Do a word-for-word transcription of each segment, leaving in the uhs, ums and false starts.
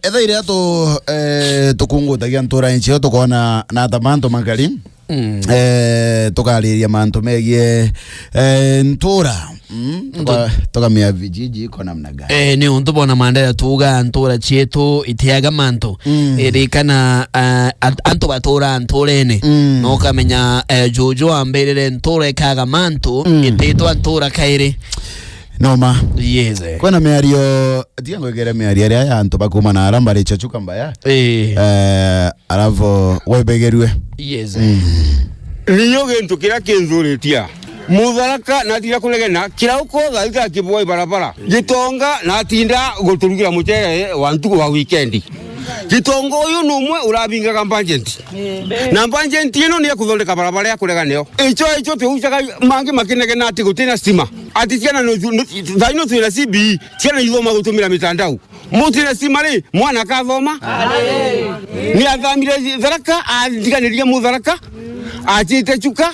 Etha iria tu, eh, tukungutagia ntura nchio, tukona na ata mantu makari. Mm. Eh, tukariria mantu megie, eh, ntura. Mm, tuka-, tukamia vijiji iko namna gani? Eh, ni untu bona Mandera tuga ntura cietu itiaga mantu. Mm. Ririkana, eh, at-, antu batura nturene. Mm. Na ukamenya, eh, juju ambirire ntura ikaga mantu, mm, ititwa ntura kairi. Noma. Yes, eh. Kwina miario, tiga ngwigire miario iria ya antu bakuma na ara mbari cha chuka mbaya. Eh. Eh, alafu webegerue. Yes, eh. Mm. Niyo gintu kiria kinthuritie. Mutharaka natira kunegena, kirauko thaitha kibwai barabara. Gitonga natinda guturugira mucere wa ntuku wa weekend. Gitonga uyu ni umwe urabingaga budget. Na budget ino ni ya kuthondeka barabara ya kurega nayo. Icho, icho tuucaga mangi makinegena ati gutina stima. Ati ciana no, no, thaino twina C B E, ciana ithoma gutumira mitandao. Mutina stima ri, mwana akathoma? Ni athamire Tharaka, athiganirie Mutharaka, achite Chuka,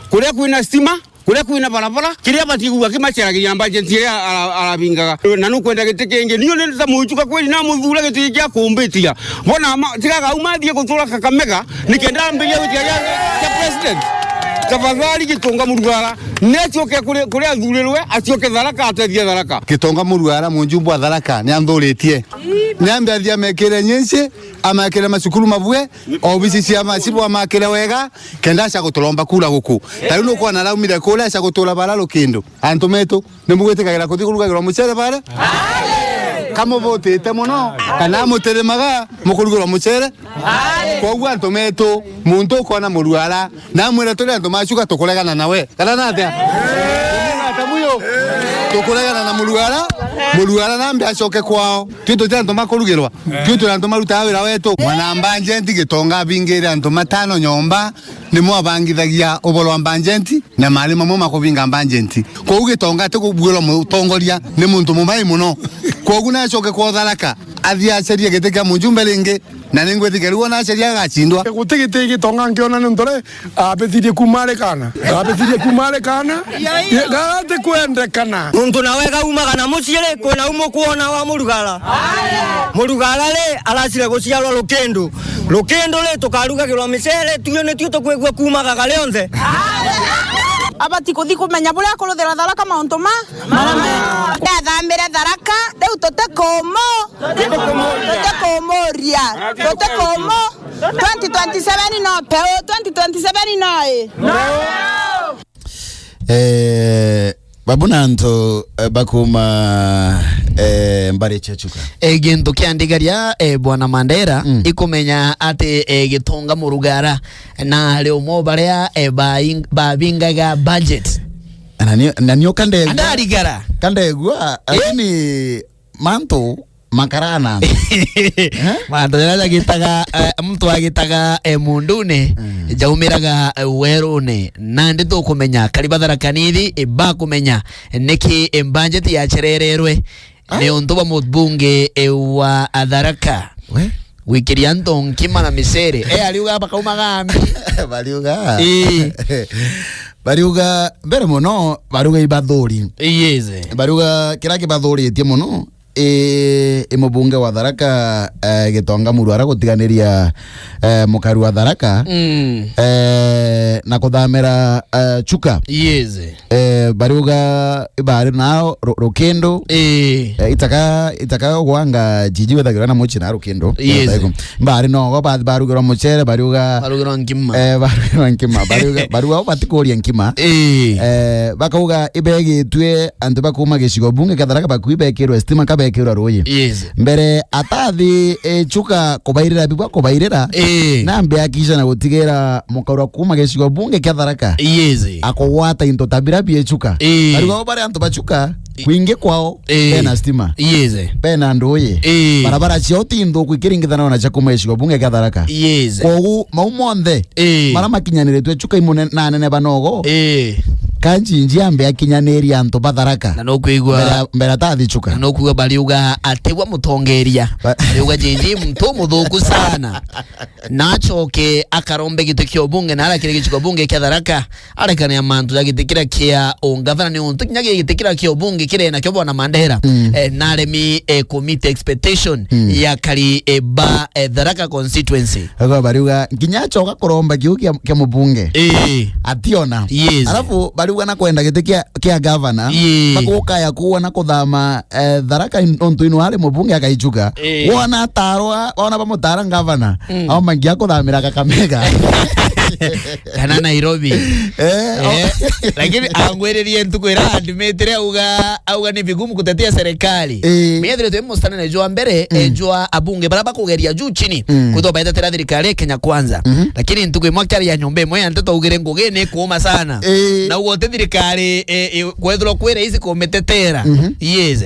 kuria kwina stima, kuria kwina barabara, kiria bati kuga kimaceragiria budget iria ara-, arabingaga. Na nukwenda giti kingi, niu ni ta muchuka kweli na muthure giti gia kumbitia. Bona ma, tigaga auma athie gutura Kakamega, nikenda ambirie gwitia gia, gia president. Tafadhali Gitonga Murugara, ni acoke kuri, kuri athurirwe, acoke Tharaka, atethie Tharaka. Gitonga Murugara, munjumbe wa Tharaka, ni anthuritie. Ni ambe athie amekire nyinci, amekire macukuru mabue, obici cia macibu amakire wega, kenda aca guturomba kura guku. Tariu nukwona araumire kuria aca gutura bara Rukindu. Antu metu, ni mugwitikagira kuthi kurugagirwa mucere bare? Kamuvutite muno, kana mutirimaga mukurugirwa mucere? Koguo antu metu, muntu ukona Murugara, namwira turi antu ma Chuka tukuregana nawe. Kana natia? Ata muyo? Tukuregana na Murugara, Murugara nambe acoke kwao. Twi tuti antu makurugirwa. Twi turi antu marutaga wira wetu. Mwana budget Gitonga abingire antu matano nyomba, nimo abangithagia uboro wa budget, na mari mamwe makubinga budget. Kwou Gitonga atikubwirwa mutongoria ni muntu mumai muno. Kwogu nacoke kwa Tharaka, athie acerie giti kia mujumbe ringi, na ningwitikia riu ona aceria agacindwa. Guti giti Gitonga nkiona ni ntore, abithirie kuma ari kana. Abithirie kuma ari kana. Gati kwendekana. Nuntu nawe gaumaga na mucii ri, kwina umu kwona wa Murugara. Murugara ri, aracire guciarwa Rukindu. Rukindu ri, tukarugagirwa micere, tuyo nitio tukwigua kumaga gari onthe. Abati kuthi kumenya buria akuruthira Tharaka mauntu ma. Ndathambire Tharaka, riu tutikumu-, tutikumuria, tutikumu-, twenty twenty-seven no peu, twenty twenty-seven no i. Eh, babu na antu, eh, bakuma, eh, mbari cia Chuka. Eh, gintu kia ndigaria, eh, Bwana Mandera, mm, ikumenya ati, eh, Gitonga Murugara na ari umwe baria, eh, baing-, babingaga budget. Na nio, na nio kandegua. Andarigara. Kandegua, eh? Lakini mantu makarana. Eh? Mantu jaria jagitaga, eh, muntu agitaga, eh, mundune, mm, jaumiraga, eh, werune. Nandi tukumenya, kari ba Tharaka Nithi, eh, bakumenya, eh, niki, eh, budget yacerererwe. Ah? Ni untu bwa mubunge, eh, wa Tharaka. We? Gwikiria antu nkima na micere. Eh, ariuga bakaumaga mbi. Bariuga. Ii. Bariuga, mbere muno, bariuga ibathuri. Yes. Bariuga kira kibathuritie muno, i, i mubunge wa Tharaka, eh, Gitonga Murugara gutiganiria, eh, mukari wa Tharaka, mm, eh, na kuthamira, eh, Chuka. Yes. Eh, bariuga ibari nao ru-, Rukindu. Eh. Eh, itaka, itaka gwanga jiji wethagirwa na muchi na Rukindu. Yes. Mbari no go ba-, barugirwa mucere, bariuga. Barugirwa nkima. Eh, barugirwa nkima. Bariuga, bariuga batikuria nkima. Eh. Eh, bakauga ibegitue antu bakuma gicigo bunge kia Tharaka bakui bekirwe stima ka bekirwe ruyi. Yes. Mbere atathi, eh, Chuka kubairira bibwa kubairira. Eh. Na mbe akisha na gutigira mukaura kuma gicigo bunge kia Tharaka. Yes. Akugwata into tabira bie Chuka. Eh. Bariuga bo bari antu ba Chuka, kwingi kwao, eh, bena stima. Yes. Bena nduyi. Eh. Barabara ciao ti nthuku ikiringithana na cia kuma gicigo bunge kia Tharaka. Yes. Kwogu mau monthe, eh, mara makinyaniritwe Chuka imune-, na anene banogo. Eh. Kanjinji ambe akinyaniria antu ba Tharaka. Na nukwigua Mbere ya, mbere atathicuka. Na nukwigua bariuga atigwa mutongeria. Ba- Bariuga Jinji muntu muthuku sana. Na acoke akarombe giti kia ubunge na arakire gicigo bunge kia Tharaka. Arekania mantu ja giti kiria kia ungavana ni untu kinya giti kiria kia ubunge kiri nakio bwana Mandera. Mm. Eh, naremi, eh, kumit expectation Mm. ya kari, eh, ba, eh, Tharaka constituency. Ego bariuga, nginya acoka kuromba kiu kia, kia mubunge. Ii. Ationa. Yes. Alafu bariuga na kwenda giti kia, kia gavana. Ii. Bakukaya kuona kuthama, eh, Tharaka in-, nontu inu ari mubunge akaichuka. Ii. Wona atarwa, wona bamutara gavana. Mm. Auma ngia kuthamira Kakamega. Kana Nairobi. Eh, Eh, lakini angwiririe ntuku ira andimitire auga, auga ni vigumu kutetea serikali. Eh. Methire twi mustanene jwa mbere, Mm. eh, jwa abunge bara bakugeria juu chini. Mm. Kwithirwa baetetera thirikari ya Kenya Kwanza. Mhm. Lakini ntuku imwe akiaria nyomba imwe ya nteto augire ngugi ni kuuma sana. Eh. Na ugo ti thirikari, eh, eh, kwethirwa kwi raisi kumitetera. Mhm. Yes.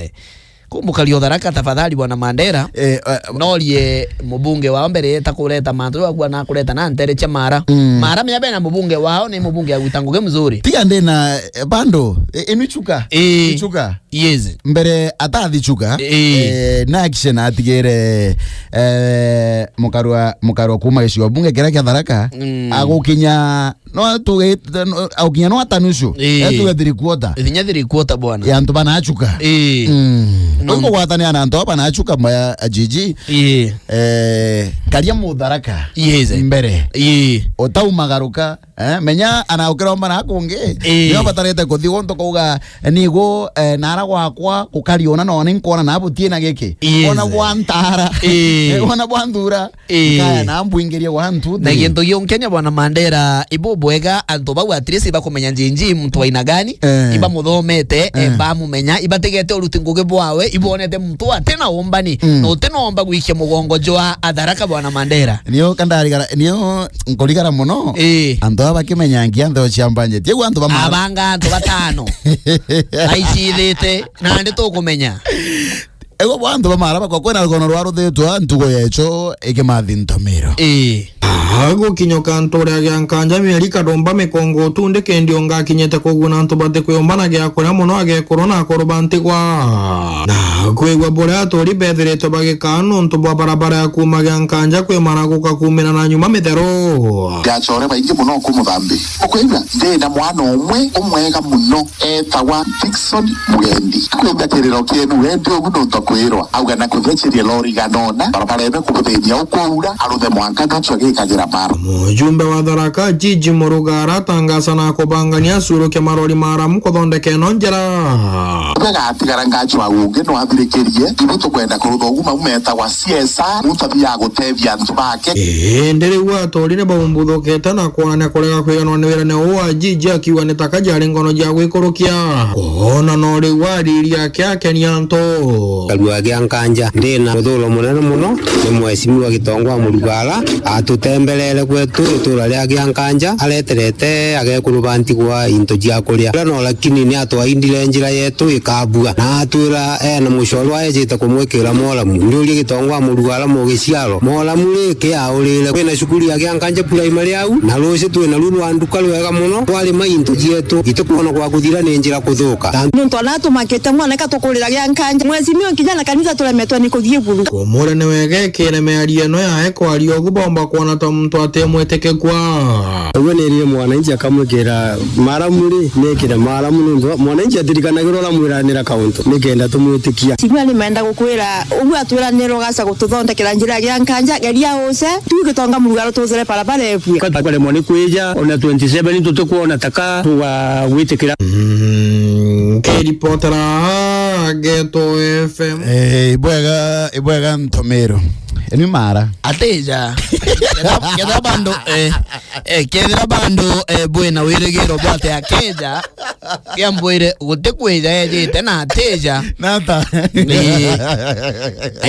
Kumbuka rio Tharaka tafadhali bwana Mandera. Eh, eh, norie mubunge wao mbere yeta kureta mantu agwa na kureta na ntere cia Mara. Mm. Mara menya bena mubunge wao ni mubunge agwita ngugi mzuri. Tiga ndina, eh, bando, eh, inu chuka. Eh. Chuka. Yes. Mbere atathi chuka. Eh. Eh, na action atigire, eh, mukarwa, mukarwa kuma gicigo bunge kiria kia Tharaka. Mm. Agukinya no tuge, no, aukinya no atanucu. Ii. Eh, tuge three quarter. Inya three quarter bwana. Ya antu banachuka. Ii. Mm. No. Kugwatanira na antu aba banachuka maya, Jiji. Ii. Eh, karia Mutharaka. Yes. Mbere. Ii. Utaumagaruka, eh, menya anaukiromba na kungi. Ii. Nio batarete kuthi guntu kuuga, nigu, eh, nara gwakwa gukari ona no ni nkwona na butie na giki. Yes. Ona bwantara. Ii. Eh, ona bwanthura. Ii. Kaya na mbwingirie one, two, three. Na gintu giunkenya bwana Mandera, ibu bwega antu bau at least bakumenya Jinji muntu wa aina gani, Eh. ibamuthomete, eh, Eh. bamumenya, ibatigete uruti ngugi bwawe, ibonete muntu ati na umbani, Mm. na uti na umba gwikia mugongo jwa Atharaka bwana Mandera. Nio kandarigara, nio nkurigara muno, Ii. antu aba bakimenya ngia ntheo cia mbanjeti. Iu antu bamara. Abanga antu batano. Aicithite, na ndi tukumenya. Ego bwa antu ba maraba kwa kwena rugono rwa ruthitwa ntugo yecho ikimathi ntomiro. Ii. Agukinyuka nture agia nkanja mieri kadumba mikongo utunde kendi ongakinyete kuguna antu bati kwiyumbanagia kuria muno agekuru na akuru ba ntigwa. Na kwigua buria aturi bethiritwe bagikaa nontu bwa barabara ya kuuma gia nkanja kwimara guka kumira na nyuma mitheru. Ndiachore baingi muno kumuthambi. Ukwigua, ndina mwana umwe umwega muno. Etawa Dickson Mugendi. Kwigua kiriro kienu, we ndi ugu nontu akwirwa. Auga na kutheciria lori ganona, barabara ime kubuthiria ukuura, aruthe mwanka nontu agikagira mara. Mujumbe wa Tharaka, Jiji Murugara, atangaza na kubangania acurukia marori maramu kuthondeka ino njira. Bwega atigara ngachwa ungi no athirikirie, ibu tukwenda kurutha ugu mau metagwa C S R, muntu athia gutethia antu bake. Indi riu aturi ni baumbuthukite na kwania kurega kwiganwa ni wirane uu wa Jiji akiuga ni taka jari ngono ja gwikurukia. Kwona no riu ariri ake akenia antu. Karua gia nkanja, ndina muthuuro munene muno, ni Mheshimiwa Gitongwa Murugara, atutembelere kwetu itura ria gia nkanja, areterete agekuru ba ntigwa into cia kuria. Ula no lakini ni atwaindire njira yetu ikabua, na atwira ena mucoro aejite kumwikira molamu. Ndiurie Gitongwa Murugara mugiciaro, molamu ri ki aurire? Kwina cukuru ya Giankanja Primary au, na ruci twina ru rwa nduka rwega muno, rwarima into cietu, itikwona gwa kuthira ni njira kuthuka. Nontu ona tumakite mwana ka tukurira Giankanja. Mheshimiwa kinya na kanisa turemetwe ni kuthii buru. Kumura ni wega ikire miario ino yae kwaria ugu bomba kwona ta muntu atimwitikikua. Uguo nirire mwananchi akamwikira maramu ri, nikire maramu nontu mwananchi atirikanagirwa uramwiranira kauntu nikenda tumwitikia. Mheshimiwa ni menda gukwira uguo atwiranira ugaca gututhondekera njira ya Giankanja, geria uce, tu Gitonga Murugara tuthire barabara ebue. Kwaremwa ni kwija, ona twenty seven tutikwona taka tugagwitikira. Mm, nkiripotera Geto F M. Eh, ibwega, ibwega ntomero. Eni mara. Atija. Ketha, ketha bandu, eh, eh, kethira bandu, eh, bwina wirigiro bwate akeja, kia mbwire guti kwija ejite na atija. Nata. Ii.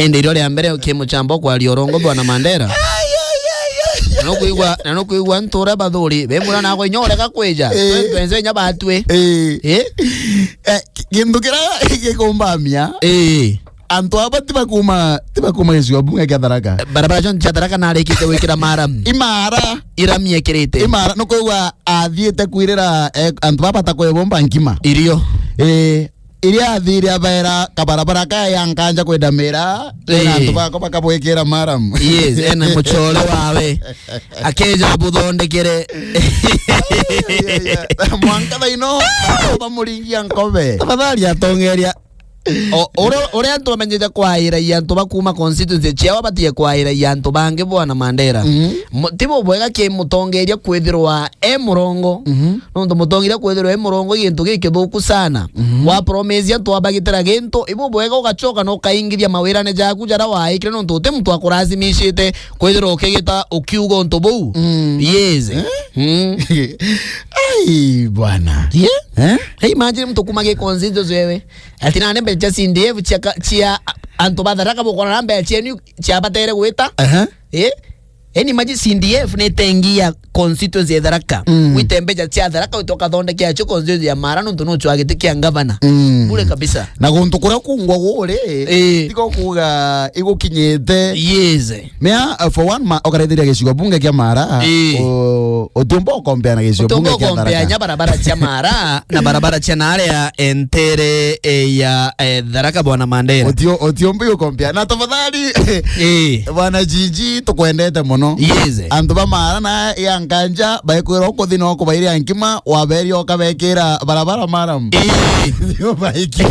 Indi irio ria mbere kimuchambo kwaria urongo bwana Mandera. Na nukwigua, na nukwigua ntura bathuri, be mura na gwe nyoreka kwija. Eh. Twenze nya batwe. Eh. Eh? Eh, ki-, kintu kira gikumbamia. Eh. antu aba ti bakuma, ti bakuma gicigo bunge kia Tharaka. Barabara cionthe cia Tharaka narikite gwikira maram. Imara. Irami ekirite. Imara, nukwigua athiite kwirira, eh, antu baba batakwebomba nkima. Irio. Eh, iria athire abaera kabarabara kaya ya Nkanja kwenda Mira, ena Ii. antu bako bakabwikira maram. Yes, ena muchore wawe. Akeja buthondekere. Mwanka thaino, bamuringia nkobe. Tafadhali atongeria. O, uria, uria antu bamenyete kwairagia antu ba kuma constituency ciao, batie kwairagia antu bangi bwana Mandera. Mhm. Mo-, ti bubwega ki mutongeria kwithirwa e murongo. Mhm. Nontu mutongeria kwithirwa e murongo i gintu gikithuku sana. Mhm. Wa promise antu abagitira gintu, i bubwega ugachoka na ukaingithia mawirane jaku jara waikire, nontu uti muntu akurasimishite kwithirwa ukigita ukiuga untu buu. Mm. Yes. Eh? Mm. Ai, bwana. Yeah? Eh? Hey, imagine muntu kuma gi constituency wewe. Ati nani mbecha C D F cia ka-, cia a-, antu ba Tharaka bukona na mbecha cienu cia batere gwita. Aha. Eh? Eni maji C D F ni tengi ya constituency ya Tharaka. Mm. Wite mbecha cia Tharaka, wite ukathondekea cio constituency ya Mara, nontu nuchwa giti kia ngavana. Mm. Bure kabisa. Na guntu kuria kungwa guri, eh, tiko kuga igukinyite. Yes. Mea, uh, for one ma-, ukarethiria gicigo bunge kia Mara, eh, u-, utiumba ukompea na gicigo bunge kia Tharaka. Utiumba ukompea nya barabara cia Mara na barabara cia naria entere, eh, ya, eh, Tharaka bwana Mandera. Utio-, utiumbi ukompea. Na tafadhali, eh, bwana Gigi, tukwendete muno. Yes. Antu ba Mara na ya Nkanja, baikwirwa ukuthi no kubairia nkima, waberia ukabekira barabara maram. Eh. Ndio baiki.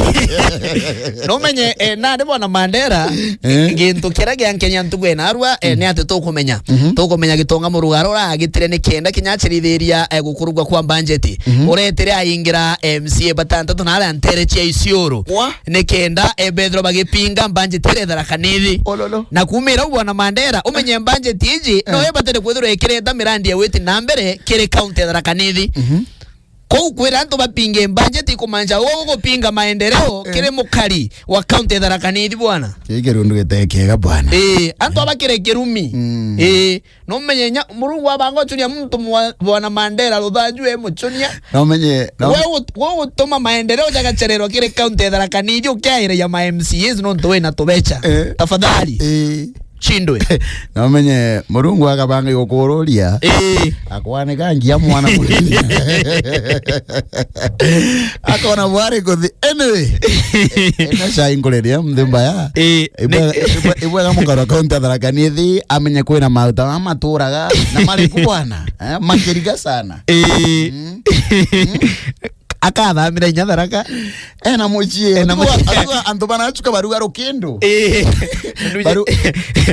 Numenye, eh, nandi bwana Mandera, eh, gintu kiria giankenya ntuku ena arua, eh, mm, ni ati tukumenya. Mhm. Tukumenya Gitonga Murugara uragitire ni kenda kinya achirithiria, eh, gukurugwa kwa mbanjeti. Mhm. Uretire aingira M C A batantatu na aria ntere cia Isiolo. Wa? Ni kenda, eh, bethirwa bagipinga mbanjeti iria Tharaka Nithi. Ololo. Na kumira u bwana Mandera, umenye mbanjeti iji, eh, no ibatire kwithirwa ikireta mirandi ya witi na mbere kiri kaunti ya Tharaka Nithi. Mhm. Kou kwira antu bapinge mbanjeti ikumanca uu gupinga maendeleo, eh, kiri mukari wa kaunti ya Tharaka Nithi bwana. Kii kirundu gitee kiega bwana. Ii, antu aba kiri kirumi. Mm. Ii, numenye nya, Murungu abanga uchunia muntu mwa-, bwana Mandera ruthanju e muchunia. Numenye, no- We ut-, we utuma maendeleo jagachererwa kiri kaunti ya Tharaka Nithi ukiairagia ma M C As nontu wina tubecha. Eh. Tafadhali. Ii. Chindwe. Na umenye, Murungu akabanga igukururia, ii, akwanika ngia mwana munini. Akona bwari kuthi. Anyway, ina chai nkureria mthimba ya. Ii, ibwe-, ni- ibwe-, ibwega mukaro kaunti ya Tharaka Nithi, amenye kwina mauta mama maturaga, na mari ku bwana, eh, makiriga sana. Ii. Mm. Mm. Akathamira inya Tharaka. Ena mucii, ena mucii. Atuga antu banachuka baruga rukindu. Eh. Baru-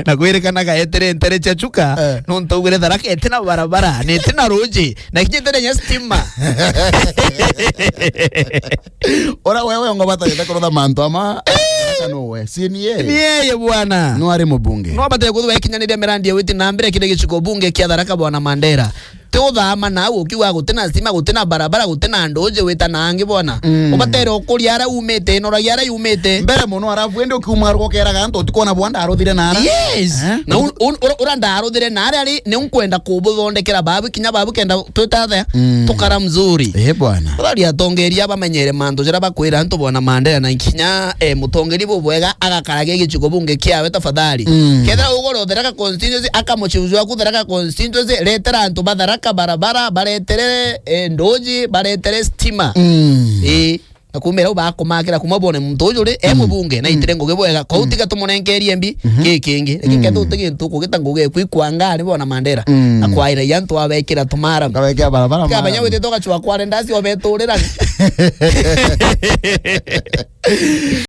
Na kwirikanaga etere ntere cia Chuka, eh, nontu ugire Tharaka etina barabara, netina ruji, na kinya etere nya stima. Ora wewe ngo batarite kurutha mantu ama, eh, no we. Si ni yeye. Ni yeye bwana. No ari mubunge. No abatire kuthwa ikinyaniria mirandi ya witi na mbere kiri gicigo bunge kia Tharaka bwana Mandera. Ti uthama nau ukiuga gutina stima, gutina barabara, gutina nduji wita na angi bwana. Mm. Ubatere ukuria aria umite, inoragia aria umite. Mbere muno, arafu indi ukiuma rugo ukeraga antu utikona bwa ndaruthire na ara. Yes. Eh? Na un-, un-, ura, ura ndaruthire na ara ari, ni unkwenda kubuthondekera babu, kinya babu kenda twitathea, mm, tukara mzuri. Eh, bwana. Tafadhali atongeria bamenyere mantu jara bakwira antu bwana Mandera na kinya, eh, mutongeri bubwega agakaragia gicigo bunge kiawe tafadhali. Mm. Kethira ugoro Tharaka constituency, akamuchiuju aku Tharaka constituency, retera antu ba Tharaka barabara, baretere, eh, nduji, baretere stima. Mm. Eh, na kumira u bakumakira kuma bone muntu uju ri, e, mm, mubunge, na, mm, itire ngugi bwega. Kou, mm, tiga tumunenkerie mbi, mhm, ki kingi. Lakini, mm, ketha uti gintu kugita ngugi eku ikwanga ari bona Mandera. Mm. Na kwaira ya antu abekira tumara. Kabekira barabara. Kabanya mara. Witite ugachwa kware ndasi obeturira.